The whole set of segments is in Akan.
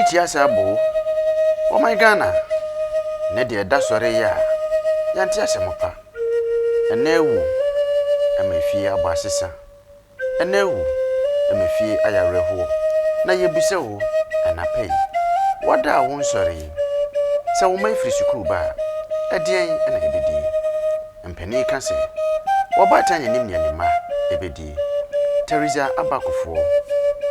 Sirikyi asa aboo. Ɔman Ghana, nnɛ deɛ ɛda sɔre yi a, yɛnte asɛm pa. Ɛnnɛ awu ma efie abɔ asesa. Ɛnnɛ awu ma efie ayɛ awerɛhoɔ. Na yɛbisa o, anapa yi, wada a wonsɔre yi, sɛ wo mma firi sukuu ba a, ɛdeɛn na yɛbɛdie? Mpanin ka sɛ, Ɔbaatan nnim nea ne mma bɛdie. Theresa Abba Kufuor,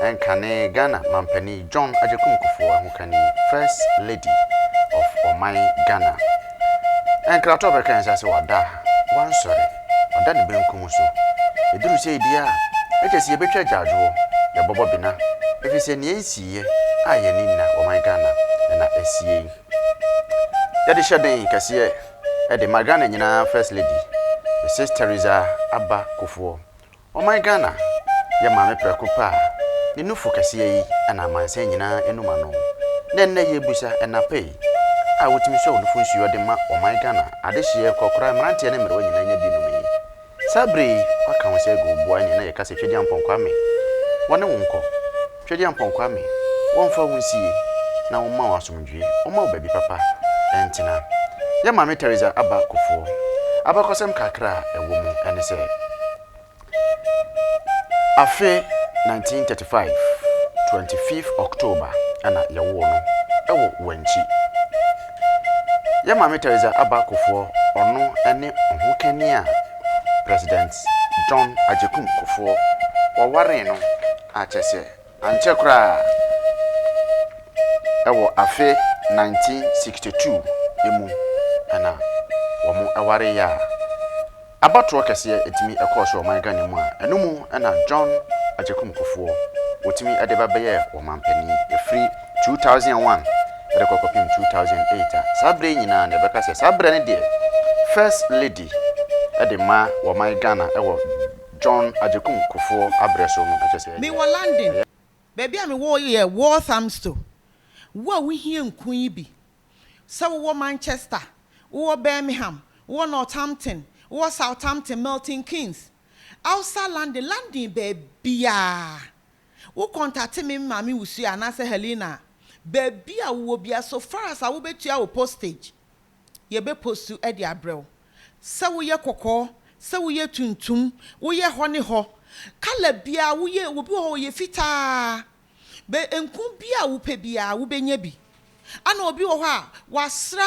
ɛnkane Ghana mampanin John Agyekum Kufuor ahokani, First Lady of ɔman Ghana. Nkratoɔ bɛka yɛn nsa sɛ wada a, wansɔre, ɔda ne benkum so. Ɛduru sei deɛ a, na kyerɛ sɛ yɛbɛtwa agyaadwoɔ, yɛbɛbɔ bena, ɛfiri sɛ nea ɛnsiiɛ a yɛn ani nna wɔ ɔman Ghana na asie yi. Yɛde hyɛ den kɛseɛ. de ma Ghana nyinaa First Lady, Mrs Theresa Abba Kufuor. Ɔman Ghana yɛ maame prɛko pɛ a ne nufu kɛseɛ yi na amansan nyinaa num ano. Na ɛnnɛ yɛrebisa ɛna pa yi a wotumi sɔ wo nufu nsuo de ma ɔman Ghana adehyeɛ, nkɔkoraa, mmeranteɛ ne mmerewa nyinaa nya bi nom yi. Saa bere yi, wɔaka ho sɛ agu wo boa nea na yɛka sɛ Twedeampɔn Kwame, wɔne wo nkɔ. Twedeampɔn Kwame, wɔmfa wo nsie na wɔmma wo asomdwoe, wɔmma wo baabi papa ntena. Yɛn Maame Theresa Aba Kufuor, abakɔsɛm kakra a ɛwɔ mu ne sɛ, afe 1935, 25th October na yɛwoo no wɔ Wankyi. Yɛn Maame Theresa Abba Kufuor, ɔno ne ɔhokani a President John Agyekum Kufuor wɔwaree no a kyerɛ sɛ ankyɛ koraa ɛwɔ afe 1962 mu na wɔwareeɛ a Abatoɔ kɛseɛ tumi kɔɔ so wɔ ɔman Ghana mu a ɛno mu na John Agyekum Kufuor wɔtumi de ba bɛyɛɛ ɔmanpanin ɛfiri 2001 de kɔ kɔpem 2008 a saa berɛ yi nyinaa no yɛbɛka sɛ saa berɛ no deɛ First Lady de ma ɔman Ghana wɔ John Agyekum Kufuor aberɛ so no kyerɛ sɛ Mewɔ London. Baabi a mewɔ yɛ Walthamstow. Wo a wohia nku yi bi, Sɛ wowɔ Manchester, wowɔ Birmingham, wowɔ Northampton, wowɔ Southampton, Milton Keynes, outside London, London baabiara, wo kɔntate me Maame Wusu anaasɛ Helena a, baabi a wowɔ biara, so far as a wobɛtua wo postage, yɛbɛ postu de abrɛ wo. Sɛ woyɛ kɔkɔɔ, sɛ woyɛ tuntum, woyɛ hɔ ne hɔ, colour biara, woyɛ, obi wɔ hɔ ɔyɛ fitaa, Bɛ nku bi a wopɛ biara wobɛnya bi. Ana obi wɔ hɔ a wasra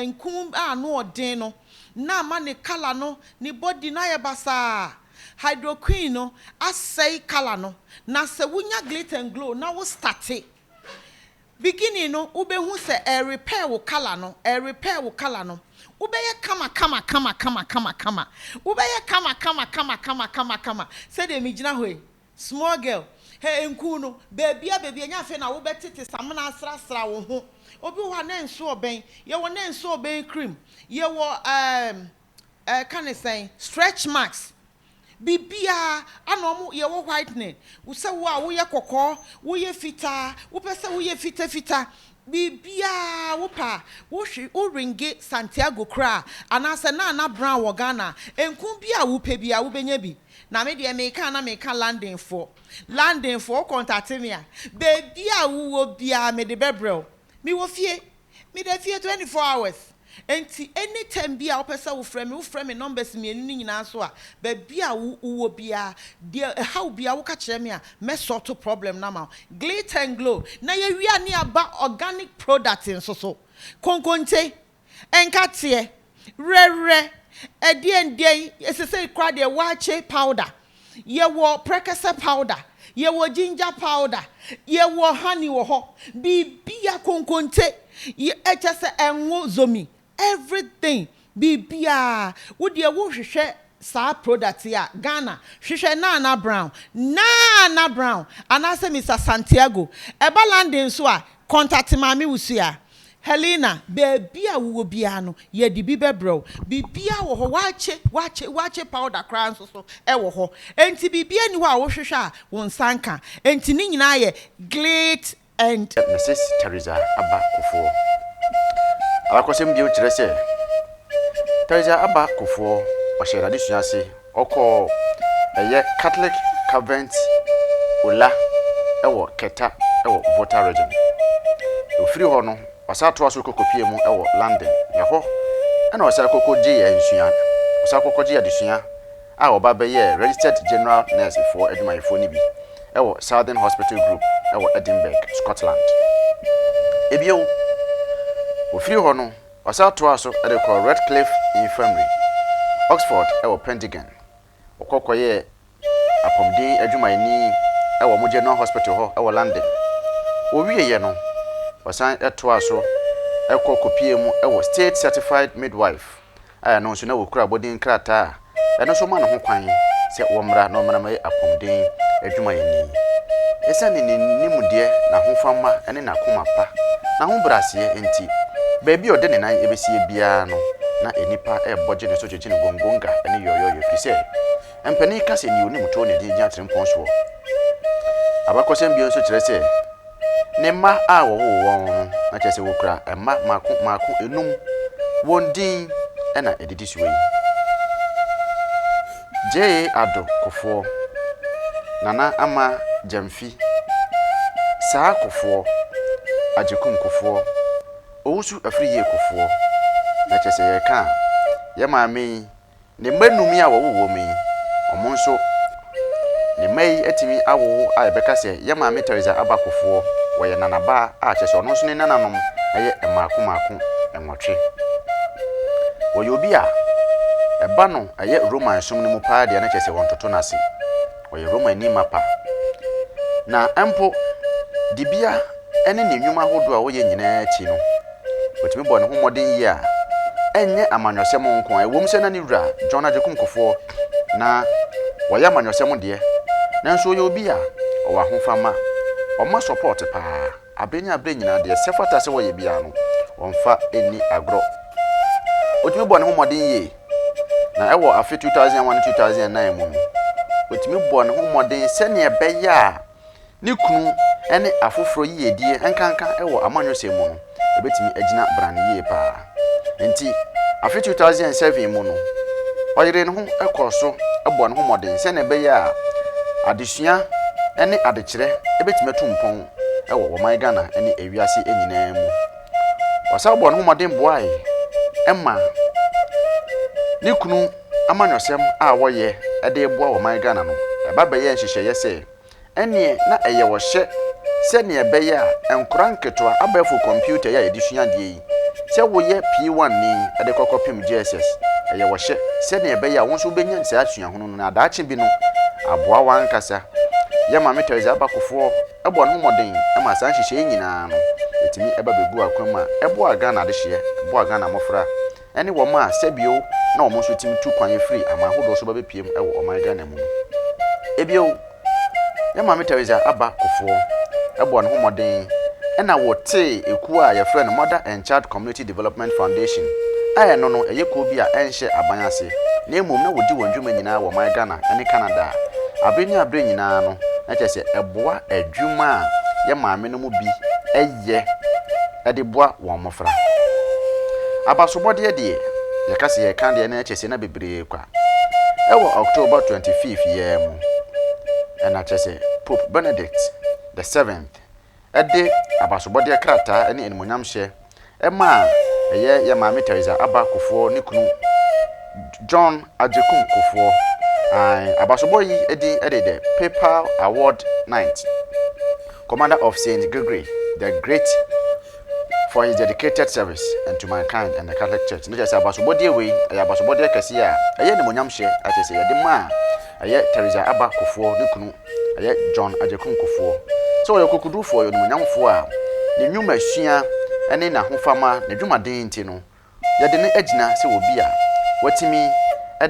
nku a ano ɔden no na ama ne colour no, ne body no ayɛ basaa. Hydroquine no asɛe colour no. Na sɛ wonya glitter and glow na wo starte beginning no wobɛhu sɛ ɛrepair wo colour no, ɛrepair wo colour no. Wobɛyɛ kama kama kama kama kama kama. Wobɛyɛ kama kama kama kama kama kama sɛdeɛ megyina hɔ yi. Small girl, Hɛ nku no, baabia baabia ɛnyɛ afei na wo bɛ tete samina asrasra wo ho. Obi wɔ hɔ a ne nso ɔbɛn, yɛwɔ ne nso ɔbɛn cream, yɛwɔ ɛɛm ɛɛ ka ne sɛn, stretch marks, biribiara ana ɔmo yɛwɔ whitening, sɛ wo a woyɛ kɔkɔɔ, woyɛ fitaa, wopɛ sɛ woyɛ fitafita, biribiara wopɛ a wohwe wo ringe Santiago koraa anaasɛ Nana Brown wɔ Ghana a, nku bi a wopɛ biara wobɛnya bi. Na me deɛ meka a na meka London foɔ. London foɔ wo contate me a, baabi a wowɔ biara mede bɛbrɛ wo. Mewɔ fie. Meda fie 24 hours. Enti any time biara a wopɛ sɛ wofrɛ me, wofrɛ me numbers mmienu no nyinaa so a, baabi a wowɔ biara, deɛ ɛha wo biara woka kyerɛ me a, mɛ sort problem no ama wo. Glitter and Glow. Na yɛwie a ne yɛaba organic product nso so. Konkonte. Nkateɛ, werɛwerɛ, ɛdeɛn deɛn, sesei koraa deɛ waakye powder, yɛwɔ prɛkɛsɛ powder, yɛwɔ ginger powder, yɛwɔ honey wɔ hɔ, biribia konkonte, kyɛ sɛ ɛnwo zomi, everything, biribiaa, wo deɛ wo hwehwɛ saa product yi a, Ghana, hwehwɛ Nana Brown, Nana Brown, anaasɛ Mister Santiago, ɛba London nso a, contact Maame Wusu a, Helena, baabi a wowɔ biara no, yɛde bi bɛbrɛ wo. Biribiara wɔ hɔ, waakye, waakye, waakye powder koraa nso so wɔ hɔ. Enti biribiara nni hɔ a wohwehwɛ a wo nsa nka. Enti ne nyinaa yɛ Glit and. Mrs. Theresa Abba Kufuor. Abakɔsɛm bio kyerɛ sɛ, Theresa Abba Kufuor, ɔhyɛɛ n'adesua ase Ɔkɔɔ ɛyɛ Catholic Covent Ola wɔ Keta wɔ Volta Region. Ɔfiri hɔ no, ɔsan toaa so kɔkɔpuee mu wɔ London. Ɛhɔ na ɔsan kɔkɔgyee nsua, ɔsan kɔkɔgyee adesua a ɔba bɛyɛɛ Registered General Nurse foɔ adwumayɛfoɔ no bi wɔ Southern Hospital Group wɔ Edinburgh, Scotland. Ebio, ɔfiri hɔ no, ɔsan toaa so de kɔɔ Redcliffe Infirmary, Oxford wɔ Pentagon. Ɔkɔ kɔyɛɛ apɔmuden adwumayɛni wɔ wɔn General Hospital hɔ wɔ London. Ɔwieeɛ no, ɔsan toaa so kɔ kɔpuee mu wɔ State Certified Midwife a ɛno nso na wɔkura abɔdin krataa a ɛno nso ma no ho kwan sɛ wɔmmra na ɔmmra mmɛyɛ apɔmuden adwumayɛni. Ɛsiane ne nimdeɛ, n'ahofama ne n'akoma pa, n'ahobrɛaseɛ nti, baabi a ɔde ne nan bɛsie biara no, na nnipa rebɔ gye ne so gyegye no gongonga ne yɔyɔyɔ ɛfiri sɛ mpanin ka sɛ nea ɔnim toɔ na ɛde gyina atirimpɔn soɔ. Abakɔsɛm bio nso kyerɛ sɛ ne mma a wɔwoo wɔn no, na kyerɛ sɛ wɔkura mma mmaako mmaako enum. Wɔn din na ɛdidi soɔ yi, Gyee Addo Kofoɔ, Nana Ama Gyamfi, Saa Kofoɔ, Agyekum Kofoɔ, Owusu Afriyie Kofoɔ. Na kyerɛ sɛ yɛreka a, yɛn maame yi Ne mma nnum yi a wɔwoo wɔn yi, wɔn nso, ne mma yi atumi awowo a yɛbɛka sɛ yɛn maame Teresa Aba Kofoɔ, wɔyɛ nanabaa a kyerɛ sɛ ɔno nso ne nananom yɛ mmaako mmaako nwɔtwe. Wɔyɛ obi a ɛba no ɛyɛ Roman som no mu paa deɛ na kyerɛ sɛ wɔntoto no ase. Ɔyɛ Romani mapa. Na mpo dibea ne ne nnwuma ahodoɔ a ɔyɛ nyinaa akyi no, Otumi bɔɔ ne ho mmɔden yie a ɛnyɛ amanyɔsɛm nko ara. Ɛwom sɛ na ne wura, John Agyekum Kufuor, na ɔyɛ amanyɔsɛm deɛ, nanso ɔyɛ obi a ɔwɔ ahofama. Ɔma sɔpɔɔte paa. Aberɛ ne aberɛ nyinaa, deɛ ɛsɛ fata sɛ ɔyɛ biara no, ɔmfa nni agorɔ. Otumi bɔɔ ne ho mmɔden yie, na ɛwɔ afe 2001 ne 2009 mu no, otumi bɔɔ ne ho mmɔden sɛdeɛ ɛbɛyɛ a ne kunu ne afoforɔ yiyedie nkanka wɔ amanyɔsɛm mu no, ɛbɛtumi agyina brane yie pa ara. Enti, afe 2007 mu no, ɔyeree ne ho kɔɔ so bɔɔ ne ho mmɔden sɛdeɛ ɛbɛyɛ a adesua ne adekyerɛ bɛtumi atu mpɔn wɔ ɔman Ghana ne ewiase nyinaa mu. Ɔsan bɔɔ ne ho mmɔden boae ma ne kunu amanyɔsɛm a wɔyɛ de reboa ɔman Ghana no, ɛba bɛyɛɛ nhyehyɛeɛ sɛ Ɛnneɛ na ɛyɛ ɔhyɛ sɛ nea ɛbɛyɛ a nkwadaa nketewa abɛɛfo kɔmputa yi a yɛde sua adeɛ yi, sɛ woyɛ P1 ni de kɔ kɔpem JSS, ɛyɛ ɔhyɛ sɛnea ɛbɛyɛ a wo nso wobɛnya saa suahunu no na daakye bi no aboa w'ankasa. Yɛn Maame Teresa Abakofoɔ bɔ ne ho mmɔden ma saa nhyehyɛe yi nyinaa no ɛtumi ba bɛgu akwan mu a ɛboa Ghana adehyeɛ, ɛboa Ghana mmɔfra ne wɔn a sɛbio na wɔn nso tumi tu kwan firi aman hodoɔ so ba bɛpiem wɔ ɔman Ghana mu no. Ebio, yɛn Maame Teresa Aba Kufuor bɔɔ ne ho mmɔden na wɔtee ekuo a yɛfrɛ no Mother and Child Community Development Foundation a ɛno no ɛyɛ kuo bi a ɛnhyɛ aban ase na mmom na wɔdi wɔn dwuma nyinaa wɔ ɔman Ghana ne Canada a abere ne abere nyinaa no na kyerɛ sɛ ɛboa adwuma a yɛn maame no mu bi yɛ de boa wɔn mmɔfra. Abasobɔdeɛ deɛ, yɛka sɛ yɛreka deɛ na ɛkyɛ sɛ na bebree kwa. Ɛwɔ October 25 yi ara mu, ɛna kyerɛ sɛ Pope Benedict the Seventh de abasobɔdeɛ krataa ne animuonyamhyɛ maa ɛyɛ yɛn maame Teresa Aba Kufuor ne kunu John Agyekum Kufuor. Ae, abasobɔ yi din de The Papal Award Night. Commander of Saint Gregory the Great for his dedicated service and to mankind and the Catholic Church. Ne kyerɛ sɛ abasobɔdeɛ wei ɛyɛ abasobɔdeɛ kɛseɛ a ɛyɛ animuonyamhyɛ a kyerɛ sɛ yɛde maa ɛyɛ Teresa Aba Kufuor ne kunu ɛyɛ John Agyekum Kufuor sɛ ɔyɛ kokodurufoɔ, ɔyɛ onimuonyamfoɔ a ne nnwumasua ne n'ahofama, n'adwumaden nti no Yɛde no agyina sɛ obi a watumi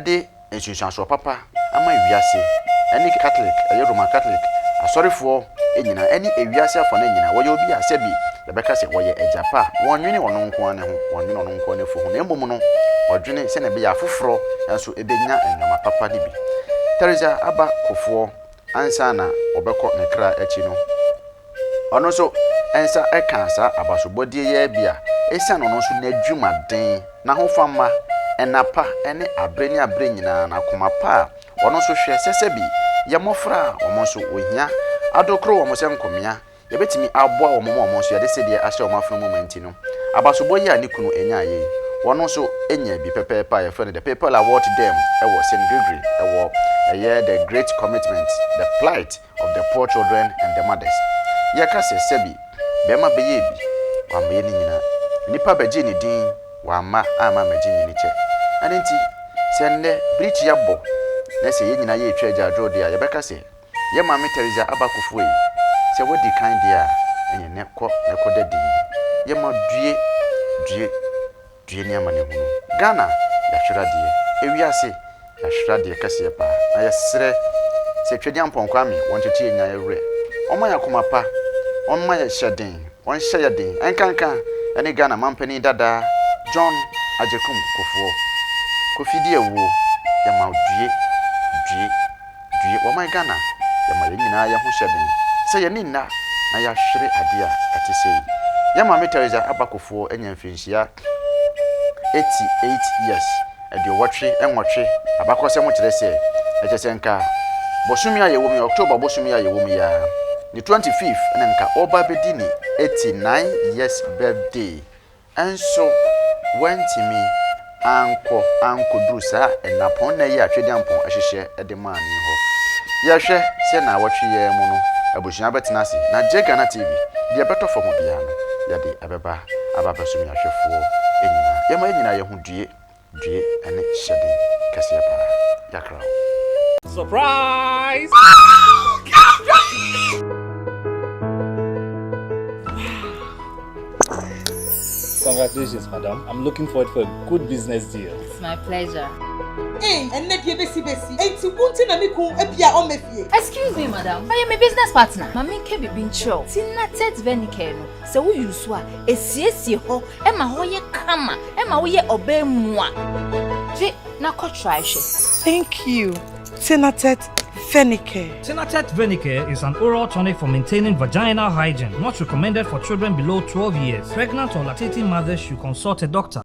de nsunsuansoɔ papa ama wiase ne Catholic, ɛyɛ Roman Catholic asɔrefoɔ nyinaa ɛne ewiase afa no nyinaa. Wɔyɛ obi a sɛbi yɛbɛka sɛ wɔyɛ agya pa a wɔnnwene ɔno nko ara ne ho, wɔnnwene ɔno nko ara n'afuo ho, na mmom no ɔdwene sɛnea ɛbɛyɛ afoforɔ nso bɛnya nneɛma papa no bi. Teresa Aba Kofoɔ ansa na ɔbɛkɔ ne kra akyi no, Ɔno nso nsa kaa saa abasobɔdeɛ yi ara bi a ɛsiane ɔno nso n'adwumaden, n'ahofama, nna pa ne aberɛ ne aberɛ nyinaa n'akoma pa a ɔno nso hwɛ sɛ sɛbi yɛ mmɔfra a wɔn nso wɔhia adokoro wɔn sɛ nkɔmea. yɛbɛtumi aboa wɔn ma wɔn nso yɛde sedeɛ ahyɛ wɔn afono mu ma nti no, abasobɔ yi a ne kunu nyaeɛ yi, wɔn nso nyaa bi pɛpɛɛpɛ a yɛfrɛ no The People Award Dam wɔ St. Gregory wɔ ɛyɛ The Great Commitment, The Plight of the Poor Children and the Mothers. Yɛka sɛ sɛbi bɛrima bɛyɛɛ bi, wammɛyɛ ne nyinaa. Nnipa bɛgyee ne din, wamma amma ammɛgye nyini kyɛ. Ɛno nti, sɛ nnɛ birikyi abɔ na sɛ yɛn nyinaa yɛretwa agyaadwoɔ deɛ a, yɛbɛka sɛ yɛn maame Theresa Aba Kufuor yi, sɛ wadi kan deɛ a, ɛneɛ nɛ kɔ na kɔda din. Yɛma due, due. Due ne amanehunu. Ghana yɛahwere adeɛ. Ewiase yɛahwere adeɛ kɛseɛ paa. Na yɛsrɛ sɛ Twedeampɔn Kwame wɔnkyekye yɛn nyinaa werɛ. Ɔmma yɛn akoma pa. Ɔmma yɛn hyɛ den. Ɔnhyɛ yɛn den. Ɛnkanka ɛne Ghana mampanin dada John Agyekum Kufuor. Kofi di awuo. Yɛma wo due. Due. Due wɔman Ghana yɛma yɛn nyinaa yɛn ho hyɛ den sɛ yɛn ani nna na yɛahwere adeɛ a ɛte sei. Yɛn Maame Theresa Abba Kufuor anya mfirinhyia 88 years, 88, abakɔsɛm kyerɛ sɛ ɛkyɛ sɛ nka bosome a yɛwɔ mu yi, October bosome a yɛwɔ mu yi ara, ne 25th na nka ɔreba abɛdi ne 89 years birthday. Nso wantumi ankɔ ankɔduru saa nnapɔnna yi a Twedeampɔn hyehyɛ de maa no yi hɔ. Yɛhwɛ sɛ naawɔtwe yi ara mu no abusua bɛtena ase na Gye Ghana TV deɛ ɛbɛtɔ fam biara no yɛde ɛbɛba aba abɛsom yɛn ahwɛfoɔ nyinaa. Yɛma yɛn nyinaa yɛn ho due due ne hyɛden kɛseɛ paa. Yɛakra wo. Surprise! Congratulations, madam. I'm looking forward for a good business deal. It's my pleasure. Ei, ɛnnɛ deɛ bɛsi bɛsi. Enti wo nti na me kun apia ɔmmɛ fie? Excuse me madam, ɔyɛ me business partner. Ma menka biribi nkyerɛ wo, Tinatet Venicare no, sɛ wo use a, ɛsiesie hɔ ma hɔ yɛ kama, ɛma woyɛ ɔbaa mua. Gye na kɔ try hwɛ. Thank you, Tinatet Venicare. Tinatet Venicare is an oral tonic for maintaining vaginal hygiene, not recommended for children below 12 years. Pregnant or lactating mothers should consult a doctor.